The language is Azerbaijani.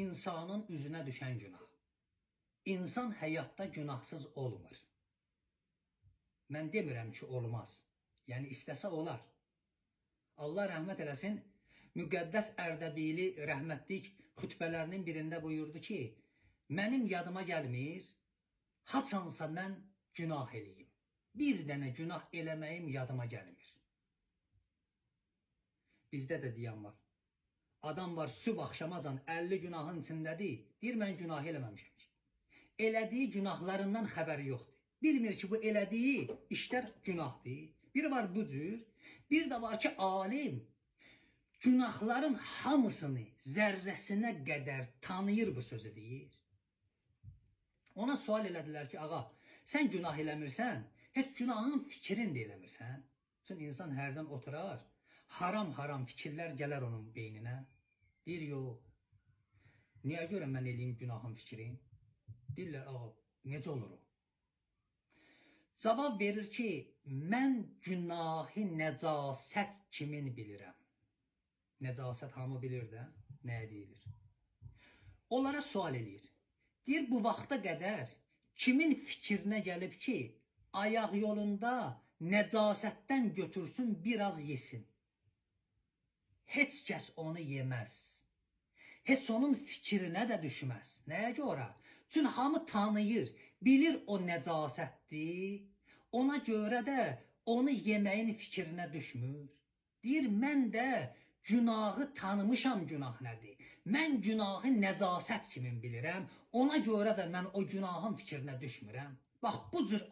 insanın üzünə düşən günah. İnsan həyatda günahsız olmur. Mən demirəm ki, olmaz. Yəni istəsə olar. Allah rəhmət eləsin, Müqəddəs Ərdəbili rəhmətlik xütbələrinin birində buyurdu ki, mənim yadıma gəlmir, haçansa mən günah eləyim. Bir dənə günah eləməyim yadıma gəlmir. Bizdə də deyən var. Adam var sübh axşamacan 50 günahın içindədir. Deyir, mən günah eləməmişəm ki. Elədiyi günahlarından xəbəri yoxdur. Bilmir ki, bu elədiyi işlər günahdır. Bir var bu cür, bir də var ki, alim günahların hamısını zərrəsinə qədər tanıyır bu sözü deyir. Ona sual elədilər ki, ağa, sən günah eləmirsən, heç günahın fikrini də eləmirsən. Çünki insan hərdən oturar, haram-haram fikirlər gələr onun beyninə. Deyir, yox, niyə görə mən eləyim günahın fikrini? Deyirlər, ağa, necə olur o? Cavab verir ki, mən günahı nəcasət kimin bilirəm. Nəcasət hamı bilir də, nəyə deyilir? Onlara sual eləyir. Deyir, bu vaxta qədər kimin fikrinə gəlib ki, ayaq yolunda nəcasətdən götürsün, biraz yesin. Heç kəs onu yeməz. Heç onun fikrinə də düşməz. Nəyə görə? Çünki hamı tanıyır, bilir o nəcasətdir. Ona görə də onu yeməyin fikrinə düşmür. Deyir, mən də günahı tanımışam, günah nədir? Mən günahı nəcasət kimi bilirəm. Ona görə də mən o günahın fikrinə düşmürəm. Bax, bu cür